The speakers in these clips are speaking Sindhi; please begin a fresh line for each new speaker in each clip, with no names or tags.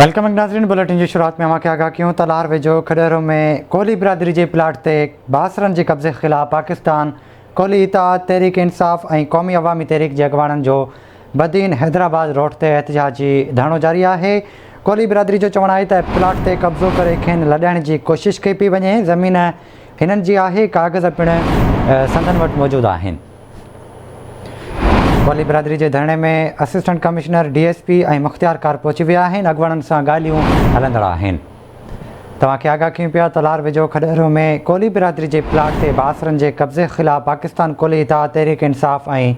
Welcome back ناظرين بليٽن جي شروعات ۾ اوهان کي آگاهه ڪيون ته لاهور ويجهو کڏهرو ۾ ڪولهي برادري جي پلاٽ تي بااثرن جي قبضي خلاف پاڪستان ڪولهي اتحاد تحريڪ انصاف ۽ قومي عوامي تحريڪ جي اڳواڻن جو بدين حيدرآباد روڊ تي احتجاجي ڌرڻو جاري آهي ڪولهي برادري جو چوڻ آهي ته پلاٽ تي قبضو ڪري کين لڏائڻ جي ڪوشش ڪئي پئي وڃي زمين هنن جي آهي ڪاغذ پڻ سندن وٽ موجود آهن. ڪولهي برادري جي ڌرڻي ۾ assistant commissioner, D S P ۽ مختيارڪار پهچي ويا آهن، اڳواڻن سان ڳالهيون هلندڙ آهن. توهان کي آگاهه ڪيون پيا ته لار ويجهو کڏهرو ۾ ڪولهي برادري جي پلاٽ تي بااثرن جي قبضي خلاف پاڪستان ڪولهي اتحاد تحريڪ انصاف ۽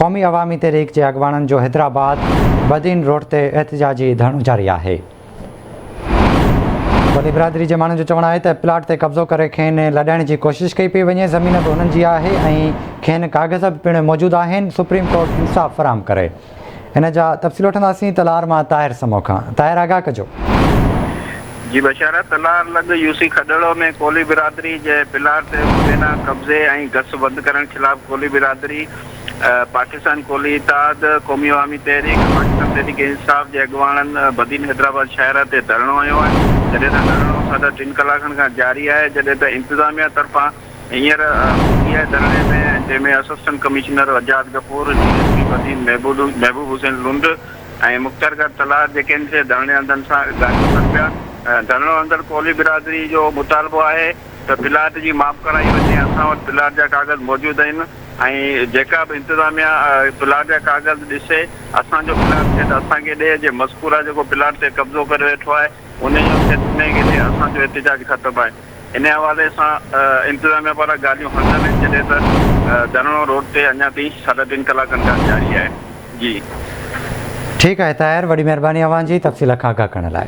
قومي عوامي تحريڪ جي اڳواڻن جو حيدرآباد بدين روڊ تي احتجاجي ڌرڻو جاري آهي. ولي برادري جي ماڻهن جو چوڻ آهي ته پلاٽ تي قبضو ڪري کين لڏائڻ جي ڪوشش ڪئي پئي وڃي، زمين به انهن جي آهي ۽ کين ڪاغذ به پڻ موجود آهن، سپريم ڪورٽ انصاف فراهم ڪري. ان جا تفصيل وٺنداسين تلهار مان طاهر سمو کان. طاهر آگاهه ڪجو.
جي بشارت، تلهار لڳ يو سي کڏڙو ۾ ڪولهي برادري جي پلاٽ تي مبينا قبضي ۽ گس بند ڪرڻ خلاف ڪولهي برادري پاڪستان ڪولهي اتحاد، قومي عوامي تحريڪ، پاڪستان تحريڪ انصاف جي اڳواڻن بدين حيدرآباد شاهراهه تي ڌرڻو هنيو آهي، جڏهن ته ڌرڻو ساڍا ٽن ڪلاڪن کان جاري آهي، جڏهن ته انتظاميا طرفان هينئر پهتي آهي ڌرڻي ۾ جنهن ۾ assistant commissioner Wajad Ghafoor, D S P Badin Mehboob Hussain Lund ۽ مختيارڪار تلهار جيڪي آهن سي ڌرڻي هڻندڙن سان ڳالهيون ڪن پيا، ڌرڻو هڻندڙ ڪولهي برادري جو مطالبو آهي ته پلاٽ جي ماپ ڪرائي وڃي، اسان وٽ پلاٽ جا ڪاغذ موجود آهن ۽ جيڪا به انتظاميا پلاٽ جا ڪاغذ ڏسي اسان جو پلاٽ ٿئي ته اسان کي ڏئي، جي مذڪوره جيڪو پلاٽ تي قبضو ڪري ويٺو آهي انهي جو ٿئي ته انهي کي ڏئي، اسان جو احتجاج ختم آهي. انهي حوالي سان انتظاميا پاران ڳالهيون هلندڙ آهن جڏهن ته ڌرڻو روڊ تي اڃا تائين ساڍا ٽن ڪلاڪن کان جاري آهي. جي.
ٺيڪ آهي طاهر وڏي مهرباني اوهان جي تفصيل کان آگاهه ڪرڻ لاء.